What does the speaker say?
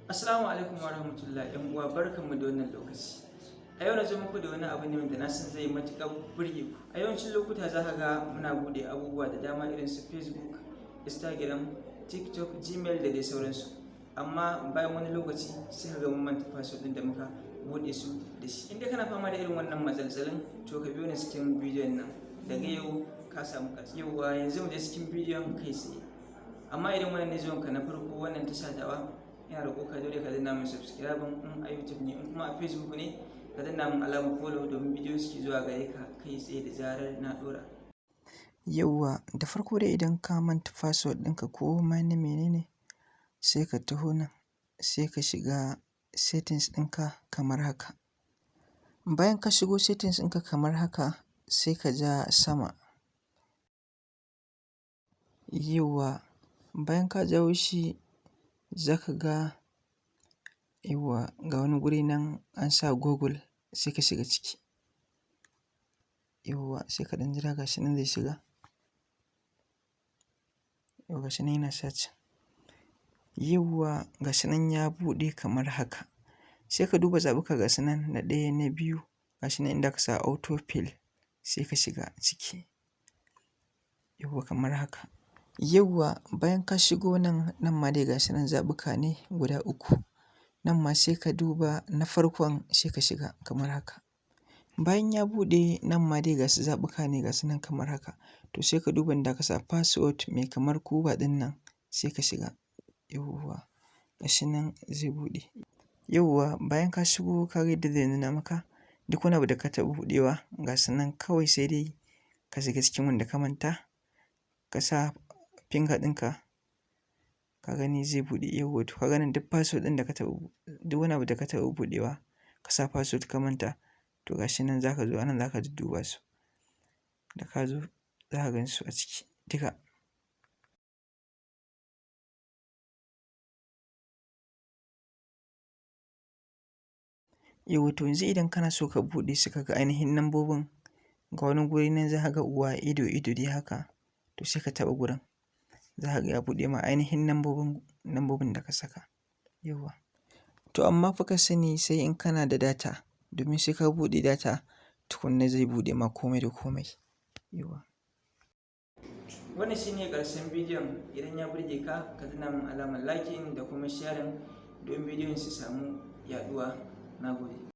Assalamu alaikum wa rahmatullahi, ‘yan uwa, barkanmu da wannan lokaci. A yau na zo muku da wani abu ne wanda na san zai matuƙar burge ku. A yawancin lokuta za ka ga muna buɗe abubuwa da dama irin su Facebook, Instagram, TikTok, Gmail da dai sauransu. Amma bayan wani lokaci sai ka ga mun manta password ɗin da muka buɗe su da shi. In dai kana fama da irin wannan matsaltsalin, to ka biyo ni cikin bidiyon nan. Daga yau ka samu ƙarshe. Yauwa, yanzu mu je cikin bidiyon kai tsaye. Amma idan wannan ne zuwanka na farko wannan tasha tawa, ina roƙo ka daure ka danna min subscribe in a YouTube ne, in kuma a Facebook ne ka danna min alamar follow domin bidiyo suke zuwa gare ka kai tsaye da zarar na ɗora. Yauwa, da farko dai idan ka manta password ɗinka ko ma na mene ne, sai ka taho nan, sai ka shiga settings ɗinka kamar haka. Bayan ka shigo settings ɗinka kamar haka, sai ka ja sama. Yauwa, bayan ka jawo shi za ka ga, yauwa, ga wani guri nan an sa Google, sai ka shiga ciki. Yauwa, sai ka ɗan jira, ga shi nan zai shiga. Yauwa, ga shi nan yana searching. Yauwa, ga shi nan ya buɗe kamar haka. Sai ka duba zaɓuka, ga su nan na ɗaya, na biyu, ga shi nan inda aka sa auto fill, sai ka shiga ciki. Yauwa, kamar haka. Yauwa, bayan ka shigo nan, nan ma dai ga su nan zaɓuka ne guda uku. Nan ma sai ka duba na farkon, sai ka shiga kamar haka. Bayan ya buɗe, nan ma dai ga su zaɓuka ne, ga su nan kamar haka. To sai ka duba inda aka sa password mai kamar kuba ɗin nan, sai ka shiga. Yauwa, ga shi nan zai buɗe. Yauwa, bayan ka shigo ka ga yadda zai nuna maka duk wani abu da ka taɓa buɗewa, ga su nan, kawai sai dai ka shiga cikin wanda ka manta, ka sa finger ɗinka, ka gani zai buɗe. Yauwa, to ka ga nan duk password ɗin da ka taɓa, duk wani abu da ka taɓa buɗewa ka sa password ka manta, to ga shi nan za ka zo anan za ka dudduba su. Da ka zo za ka gan su a ciki duka. Yauwa, to yanzu idan kana so ka buɗe su ka ga ainihin lambobin, ga wani guri nan za ka ga uwa ido ido dai haka, to sai ka taɓa gurin. Za ka ga ya buɗe ma ainihin lambobin da ka saka. Yauwa. To amma fa ka sani, sai in kana da data, domin sai ka buɗe data tukunna zai buɗe ma komai da komai. Yauwa. Wannan shine ƙarshen bidiyon. Idan ya burge ka, ka danna min alamar liking da kuma sharing don bidiyon su samu yaɗuwa. Na gode.